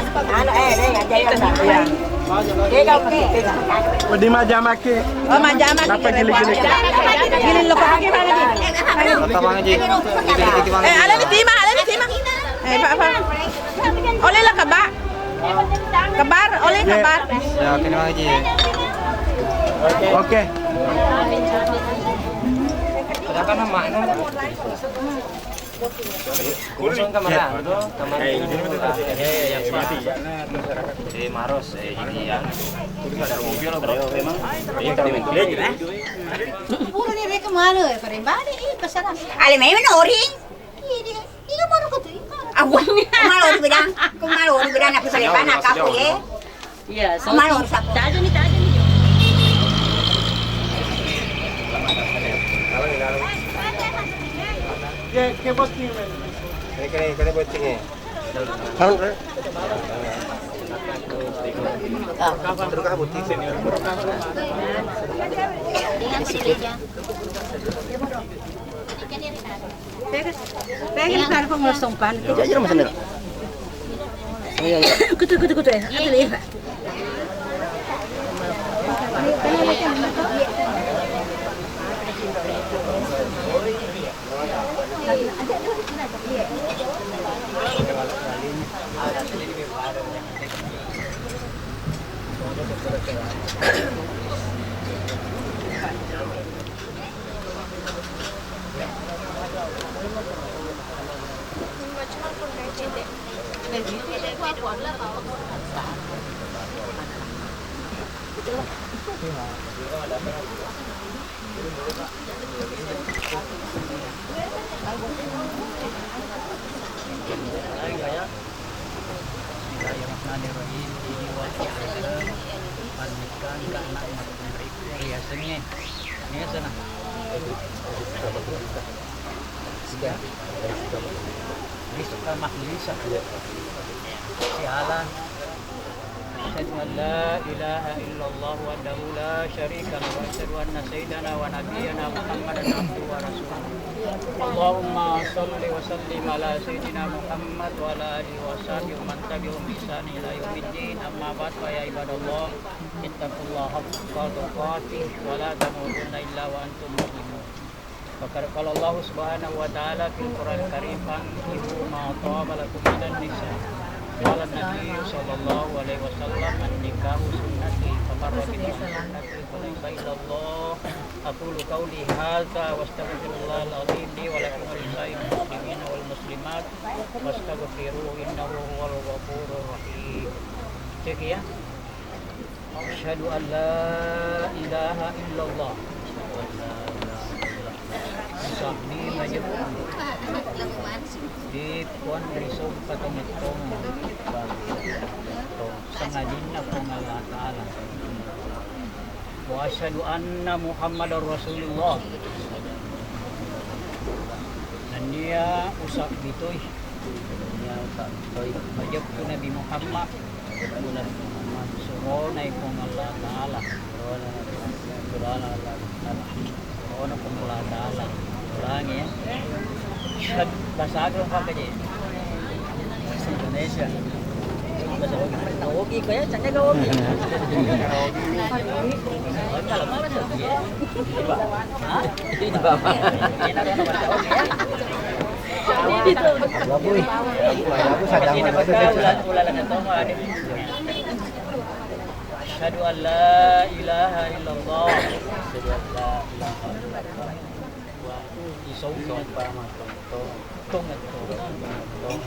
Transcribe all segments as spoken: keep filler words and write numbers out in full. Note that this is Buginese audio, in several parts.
Anu, eh, eh, aja ya. Iya. Wedding majjamaki. Oh, majjamaki. Apa gili-gili? Gili lo kok pakai mana, Ji? Apa mana, Ji? Eh, ada di timah, ada di timah. Eh, Pak, Pak. Oleh lah, Kak, Pak. Kebar, oleh kebar. Ya, oke, terima kasih. Oke. Silakan, Mak. Kosong kamar, tuh, kamar. Eh, maros, eh, ini ya. Kita mobil, bro, memang. Ini termobil. Pura ni mereka malu, eh, pada balik, eh, pasaran. Ale memang oring. Iya, dia. Iya, baru kau tuh, iya, baru. Awan. Kau malu di bedang. Kau malu di bedang, aku selipana, kau, ya. Iya, so, tajo ni, tajo ni. Ke, ke botting, men. Kene, kene, kene botting, eh. Kan, eh. Ah. Terus kan botting, senior. Pegang, pegang, taruh pengurus sompan. Iya, iya, Mas Andra. Iya, iya. Kutu, kutu, kutu, ya. Ada lagi, Pak. Bismillahirrahmanirrahim. Ini wajah pernikahan anak riasengnge. Ini sana. Rizka Mahlisa. Sialan. Asyhadu an la ilaha illallah wahdahu la syarika lahu wa asyhadu anna sayyidana wa nabiyyana Muhammadan abduhu wa rasuluh. Allahumma shalli wa sallim ala sayyidina Muhammad wa ala alihi wa sahbihi wa man tabi'ahum bi ihsanin ila yaumiddin. Amma ba'd, fa ya ibadallah, ittaqullaha haqqa tuqatih wa la tamutunna illa wa antum muslimun. Faqad qala Allahu subhanahu wa ta'ala fil Qur'anil Karim, "Fankihu ma taba lakum minan nisa." Qala Nabi sallallahu alaihi wasallam, "An-nikahu sunnati, faman raghiba an sunnati falaysa minni." Aqulu qawli hadza wa astaghfirullahal azim li wa lakum wa lisa'iril muslimina wal muslimat, fastaghfiruhu innahu huwal ghafurur rahim. Cek ya. Asyhadu an la ilaha illallah. Usabbi majeppu. Di puang ri sompa tongeng-tongeng. Sangadinna Puang Allah Ta'ala. Wa asyhadu anna Muhammadar Rasulullah. Nennia usabbi toi. Majeppu Nabi Muhammad. Surona i Puang Allah Ta'ala. Surona Puang Allah Ta'ala. Ulangi ya. Bahasa Agam pakai je. Bahasa Indonesia. Bahasa Ogi. Ogi kau ya, caknya kau Ogi. Kalau mana tuh? Hah? Ini Bapak. Ini ada orang bahasa Ogi ya. Labu, labu sadang. Asyhadu an la ilaha illallah. Asyhadu an la ilaha illallah. Wa isompa matong-tong. Tong-tong.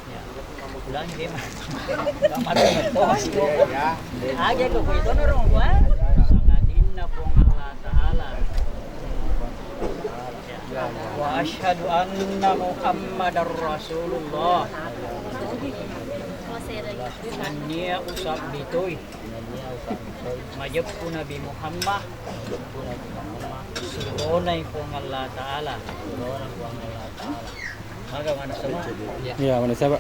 Ya. Ulang, Dim. Matong-tong. Aja ko, ko itu nurung gua. Sangadinna Puang Allah Ta'ala. Wa asyhadu anna Muhammadar Rasulullah. Nennia usabbi toi. Majeppu Nabi Muhammad. Surona i Puang Allah Ta'ala. Maga mana sama? Iya, mana siapa?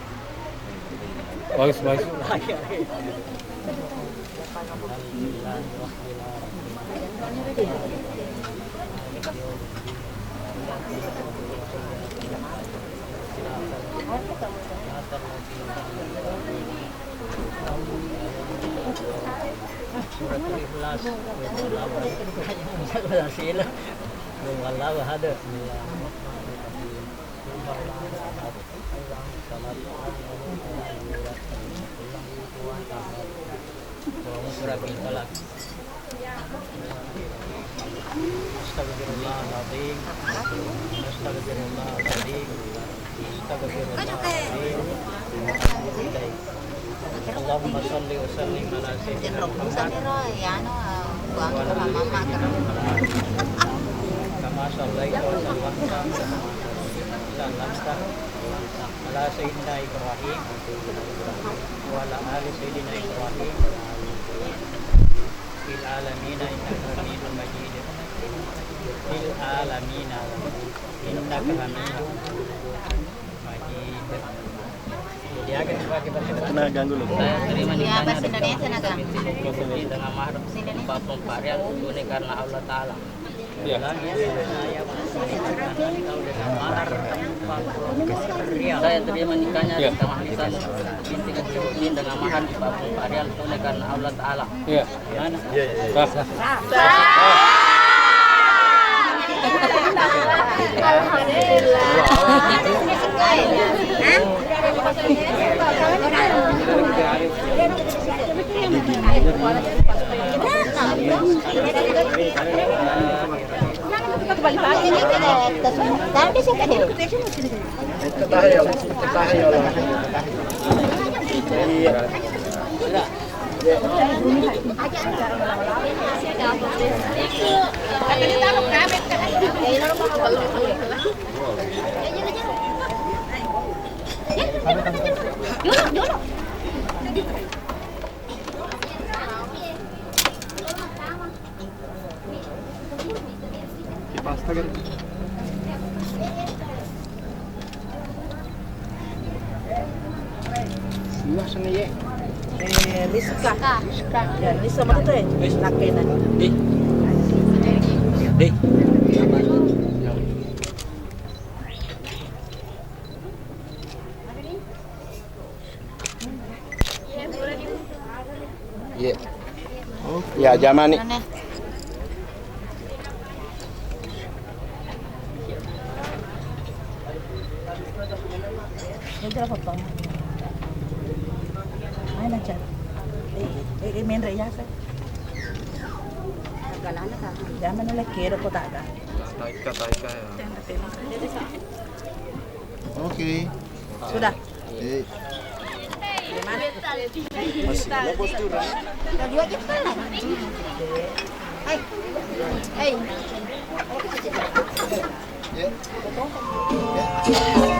Bagus, bagus. Suratul Ikhlas, Qul huwallahu ahad. Qul huwallahu ahad. Qul huwallahu ahad. Allahu samad. Lam yalid wa lam yulad. Qul huwallahu ahad. Qul a'udzu birabbil falaq. Astaghfirullahaladzim. Astaghfirullahaladzim. Astaghfirullahaladzim. Wa atubu ilaih. Allahumma shalli wa sallim ala sayyidina Muhammad wa ala ali sayyidina Muhammad. Kama shallaita wa sallamta, sallamta ala sayyidina Ibrahim wa ala ali sayyidina Ibrahim fil alamina innaka Hamidum Majid. Fil alamina innaka Hamidum Majid. Jadi, agak dipakai bahasa Indonesia. Kena ganggu lu. Saya terima nikahnya Indonesia, Naga. Dengan mahar empat puluh empat rial tunai karena Allah Taala. Iya. Saya terima nikahnya Iya. Sama Hasan binti Kecil dengan mahar empat puluh empat rial tunai karena Allah Taala. Iya. Gimana? Iya, iya, iya. Sah. Alhamdulillah. Di pasta kan? Iya, seni ye. Eh, Rizka. Rizka. Ya, Rizka mana tuh, eh? Rizka. Nakena. Di. Di. Iya. Ya, jamani. Mana? Ini foto. Mana, Cak? Eh, eh, eh, main raya, Cak. Galana, Kak. Jangan lagi, ada kotak, Kak. Taika, taika ya. Oke. Sudah. Oke. Masih ada postur. Hai. Hai. Ya. Ya.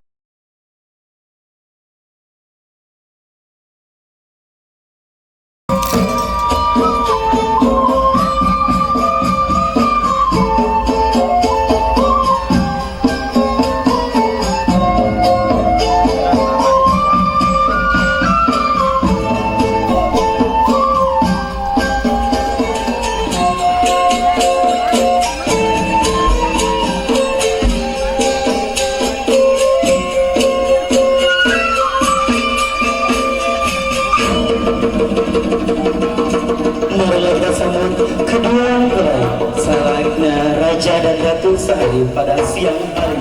Marilah kita sambut kedua mempelai, selanjutnya Raja dan Ratu Sari pada siang hari.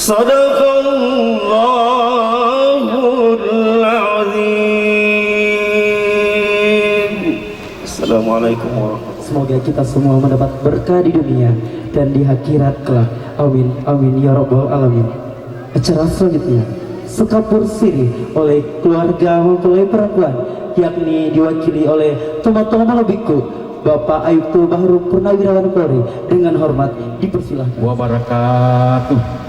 Sadaqallahul azim. Assalamualaikum warahmatullahi wabarakatuh. Semoga kita semua mendapat berkah di dunia dan di akhirat kelak. Amin, amin, ya rabbal alamin. Acara selanjutnya, sekapur sirih oleh keluarga mempelai perempuan, yakni diwakili oleh Tomatoa Malebbiku, Bapak Aibtu Bahru Purnawirawan Polri, dengan hormat dipersilahkan. Wabarakatuh.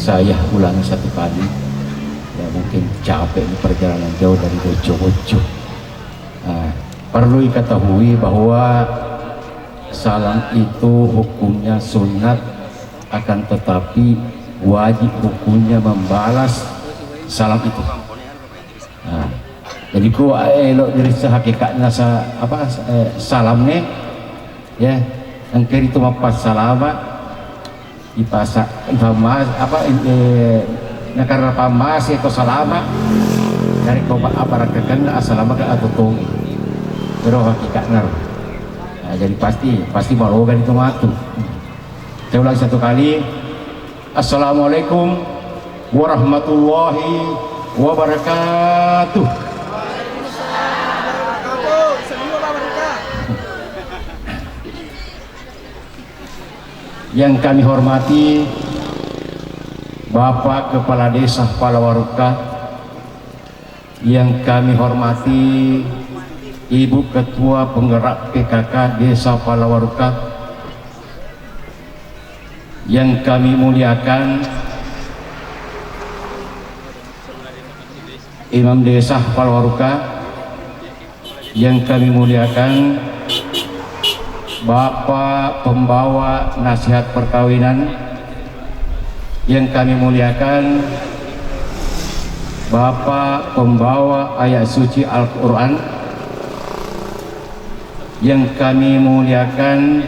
Saya ulangi satu kali, ya, mungkin capek ini perjalanan jauh dari Bocco-Bocco. Nah, perlu diketahui bahwa salam itu hukumnya sunat, akan tetapi wajib hukumnya membalas salam itu. Nah, jadi ku, eh, elo dirissa hakikatna sa-, apa, eh, salam ne, ya, engka ritu mappassalama, ipasa-, ipammas-, apa, eh, nakarra pammase to salama, dari ko apa rakkakenna assalama ka atau tongi. Ero hakikatna ro. Nah, jadi pasti, pasti maroga itu matu. Saya ulang satu kali. Assalamualaikum warahmatullahi wabarakatuh. Yang kami hormati Bapak Kepala Desa Palawarukka, yang kami hormati Ibu Ketua Penggerak P K K Desa Palawarukka, yang kami muliakan Imam Desa Palawarukka, yang kami muliakan Bapak Pembawa Nasihat Perkawinan, yang kami muliakan Bapak Pembawa Ayat Suci Al-Quran, yang kami muliakan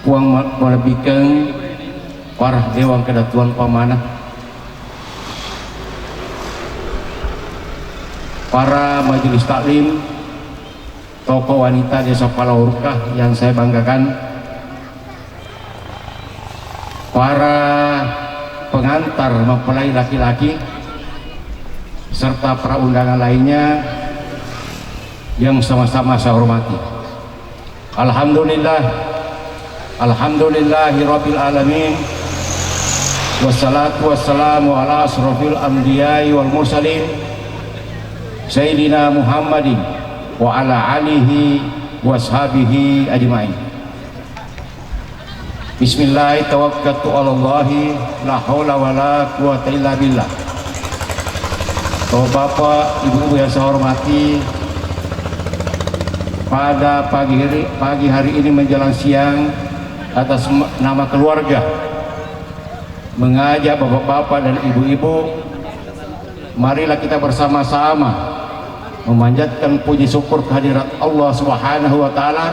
Puang ma-, malebbikeng para Dewan Kedatuan Pamana, para majelis taklim, tokoh wanita Desa Palawarukka yang saya banggakan, para pengantar mempelai laki-laki, serta para undangan lainnya yang sama-sama saya hormati. Alhamdulillah. Alhamdulillahi rabbil alamin. Wassalatu wassalamu ala asrafil anbiya'i wal mursalin, Sayyidina Muhammadin wa ala alihi wa ashabihi ajma'in. Bismillah, tawakkaltu 'alallahi, la haula wala quwwata illa billah. Bapak-bapak, ibu-ibu yang saya hormati, pada pagi hari, pagi hari ini menjelang siang, atas nama keluarga, mengajak bapak-bapak dan ibu-ibu, marilah kita bersama-sama memanjatkan puji syukur kehadirat Allah Subhanahu wa Ta'ala,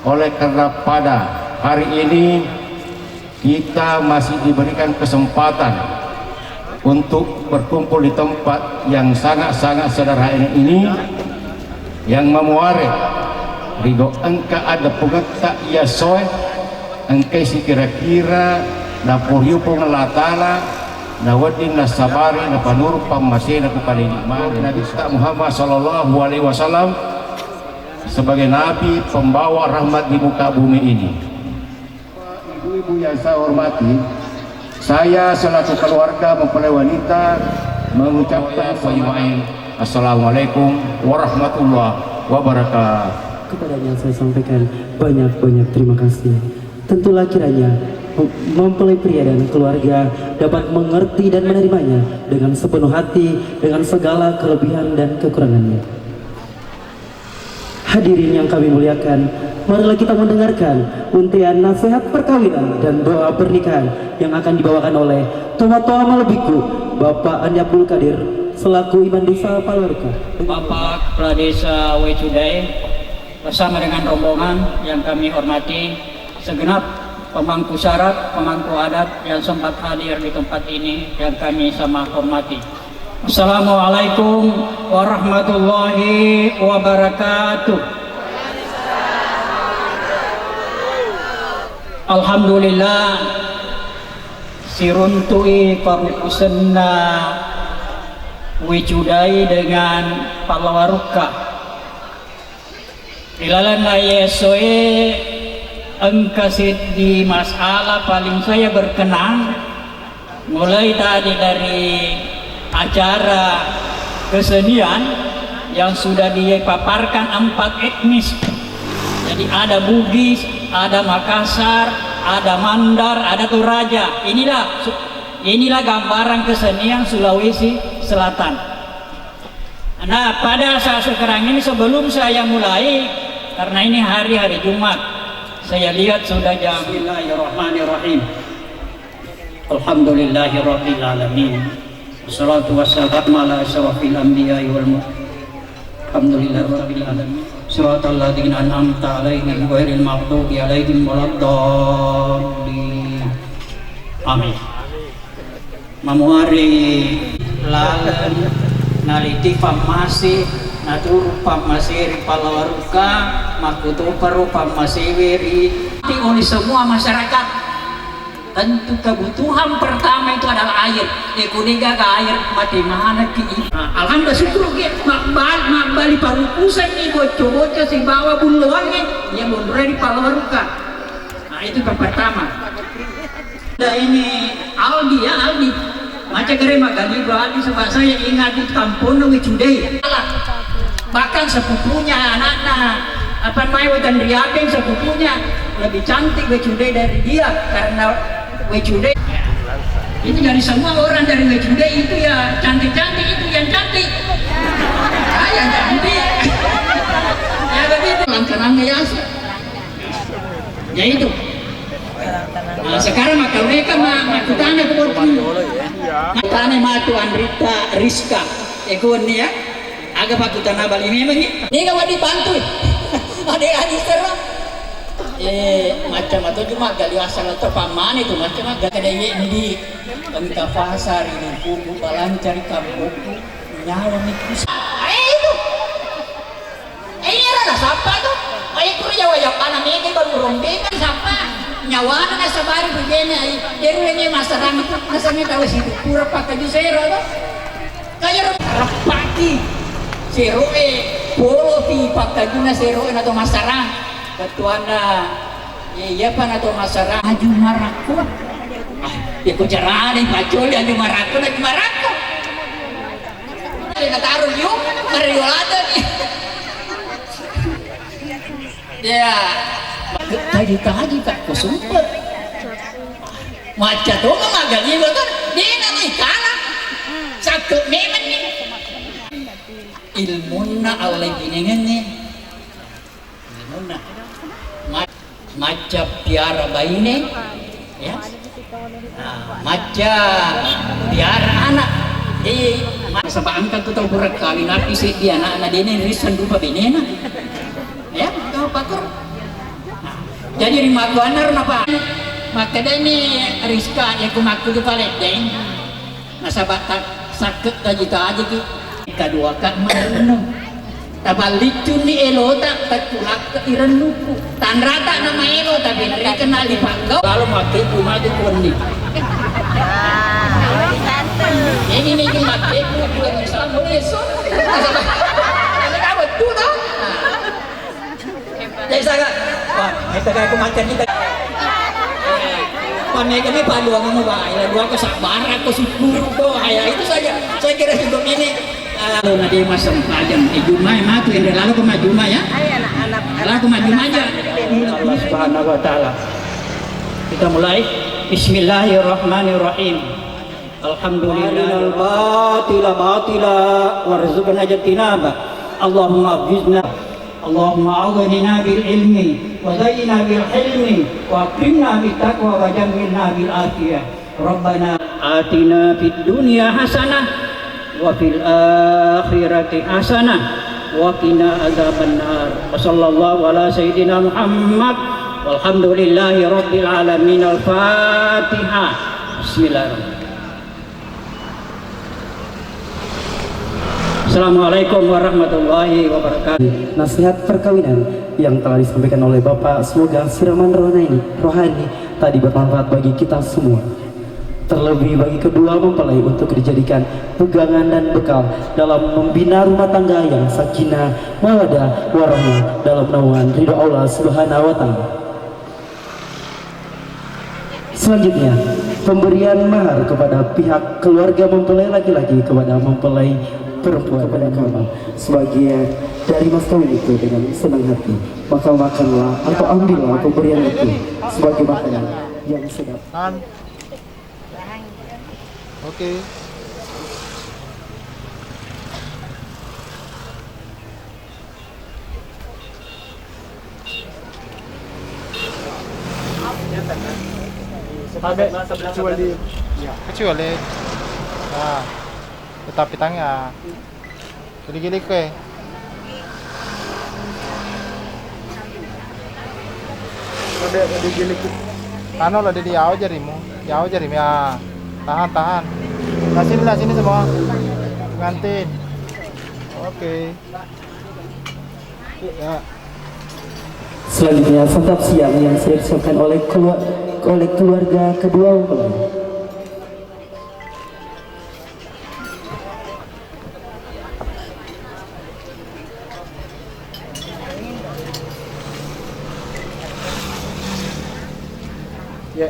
oleh karena pada hari ini kita masih diberikan kesempatan untuk berkumpul di tempat yang sangat-sangat sederhana ini, yang mamuare rigo engka ada pungetta iya soe, engkai sikira-kira napuriupung Allah Ta'ala, nawedding nasabari, napanuru pammasena ku pale nikmati Nabi Muhammad sallallahu alaihi wasallam sebagai Nabi pembawa rahmat di muka bumi ini. Ibu-ibu yang saya hormati, saya selaku keluarga mempelai wanita mengucapkan selamat. Assalamualaikum warahmatullahi wabarakatuh. Kepadanya saya sampaikan banyak-banyak terima kasih. Tentulah kiranya mempelai pria dan keluarga dapat mengerti dan menerimanya dengan sepenuh hati, dengan segala kelebihan dan kekurangannya. Hadirin yang kami muliakan, marilah kita mendengarkan untian nasihat perkawinan dan doa pernikahan yang akan dibawakan oleh Tomatoa Malebbiku, Bapak Andi Abdul Kadir, selaku Imam Desa Palawarukka. Bapak Kepala Desa Wecudai bersama dengan rombongan yang kami hormati, segenap pemangku syarat, pemangku adat yang sempat hadir di tempat ini yang kami sama hormati. Assalamualaikum warahmatullahi wabarakatuh. Alhamdulillah, siruntu'i parukusenna Wecudai dengan Palawarukka. Ri lalenna iye essoe engka seddi masalah paling saya berkenang, mulai tadi dari acara kesenian yang sudah dipaparkan empat etnis. Jadi ada Bugis, ada Makassar, Ada Mandar, ada Toraja. Inilah, inilah gambaran kesenian Sulawesi Selatan. Nah, pada saat sekarang ini, sebelum saya mulai, karena ini hari, hari Jumat, saya lihat sudah jam. Bismillahirrahmanirrahim. Alhamdulillahirabbil alamin. Wassalatu wassalamu ala asyrafil anbiya'i wal mur-, Alhamdulillahirabbil alamin. Siratal ladzina an'amta 'alaihim ghairil maghdubi 'alaihim waladdallin. Amin. Mamuari laleng naliti pammase, naturu pammase ri palawaruka, makkutoparo pammasewe ri oleh semua masyarakat. Tentu kebutuhan pertama itu adalah air. Eh, kuni gaga air, mate manekki. Nah, alhamdulillah, syukur ki, mabbal-, mabbali parukusenni bocco-bocco sibawa bulloangnge, iya monroe ri palawaruka. Nah, itu yang pertama. Nah, ini Aldi ya, Aldi. Macam kere magali Aldi, sebab saya ingat di kampung Wecudei. Bahkan sepupunya anaknya, apa namanya, Wetan Riabeng, sepupunya lebih cantik Wecudei dari dia karena Wecudei. Itu dari semua orang dari Wecudei itu ya cantik-cantik itu yang cantik. Ah, yang cantik. Ya begitu. Langkanannya ya. Ya itu. Nah, sekarang maka mereka ma-, makkutana ke botting. Makkutana matu Andrita Rizka. Eko wenni ya. Aga pakkutana bali memang ni. Ni ga wadi pantui. Ada aja seru. Eh, macam atau cuma gali asal atau pamane tu macam aga kada ye ndi. Engka pasar ini buku balancari kampungku. Nyawa mikus. Eh, itu. Eh, iyaro nasappa tu. Maekko ri Jawa Japana mega balu rombeng nasappa. Nyawana nasabari bujena ai. Eru lenye masarang nasengnge tau situ. Pura pakkaju sero tu. Kaya reppaki. Sero e polo pi pakkajuna sero e nato masarang. Bettuanna, eh, iyapa nato masarang. Aju marakko. Ah, ya ko carana paccoli aju marakko, aju marakko. Nataro liu, mario ladeni. Ya. Taji-taji tak kusumpe. Macca to magali lo kan. Dena ni kala. Sakko memang ni. Ilmunna Allah binengenni. Ilmunna. Ma-, macca piara baine, ya. Nah, macca piara anak. Eh, ma-, saba engka tu tau pura kawin api seddi anakna dene risseng rupa benena. Ya, tau pakur. Nah, jadi rimakkuanna ro napa? Makkedani Rizka, ya ku makku tu paleddeng. Nasaba ta-, sakke taji-tajiki. Kaduaka marennu. Taballiccunni elota, takkulakka irennuku. Tanrata namaelo, tapi nrikena lipaggau. Lalu makkebbu maju kuwenni. Ini nih makkebbu kuwenni sama leso. Ada kamu tuh dong. Jadi saya, wah, itu kayak aku makan kita. Pamegami paluangamu, Pak. Ya, dua ko sabar, ko syukur ko. Ya, itu saja. Saya kira cukup ini. Ah, lo nade masempajang. Eh, Jumai matu, yang lalu ke Jumai ya. Lalu ke Jumai aja. Allah Subhanahu wa Ta'ala. Kita mulai. Bismillahirrahmanirrahim. Alhamdulillah. Arinal batila batila warzuqna ijtinaba. Allahumma hafizna. Allahumma aghnina bil ilmi wa zayyina bil hilmi wa akrimna bit taqwa wa jammilna bil afiyah. Rabbana atina fid dunya hasanah wa fil akhirati hasanah wa qina adzabannar. Wa sallallahu ala sayyidina Muhammad walhamdulillahi rabbil alamin. Al-Fatihah. Bismillahirrahmanirrahim. Assalamualaikum warahmatullahi wabarakatuh. Nasihat perkawinan yang telah disampaikan oleh Bapak, semoga siraman rohani, rohani tadi bermanfaat bagi kita semua. Terlebih bagi kedua mempelai untuk dijadikan pegangan dan bekal dalam membina rumah tangga yang sakinah, mawaddah, warahmah dalam naungan ridho Allah Subhanahu wa Ta'ala. Selanjutnya, pemberian mahar kepada pihak keluarga mempelai laki-laki kepada mempelai perempuan kepada kamu sebagian dari mas kawin itu dengan senang hati. Maka makanlah atau ambillah pemberian itu sebagai makanan yang sedap. Tahan. Oke. Tabe, kecuali, ya. Kecuali. Nah, tetapi tanya. Gili-gili kue. Tabe, gili-gili. Anu lo, Dedi, yawa jarimu. Yawa jarimu, ya. Tahan, tahan. Nah, sini lah, sini semua. Pengantin. Oke. Ya. Selanjutnya, santap siang yang sudah disiapkan oleh keluar-, oleh keluarga kedua mempelai. Ya.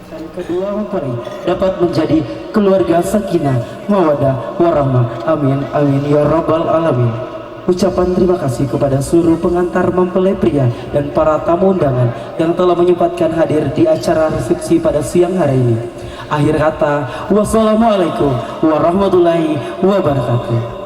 Dan kedua mempelai dapat menjadi keluarga sakinah, mawadah, warahmah. Amin, amin, ya rabbal alamin. Ucapan terima kasih kepada seluruh pengantar mempelai pria dan para tamu undangan yang telah menyempatkan hadir di acara resepsi pada siang hari ini. Akhir kata, wassalamualaikum warahmatullahi wabarakatuh.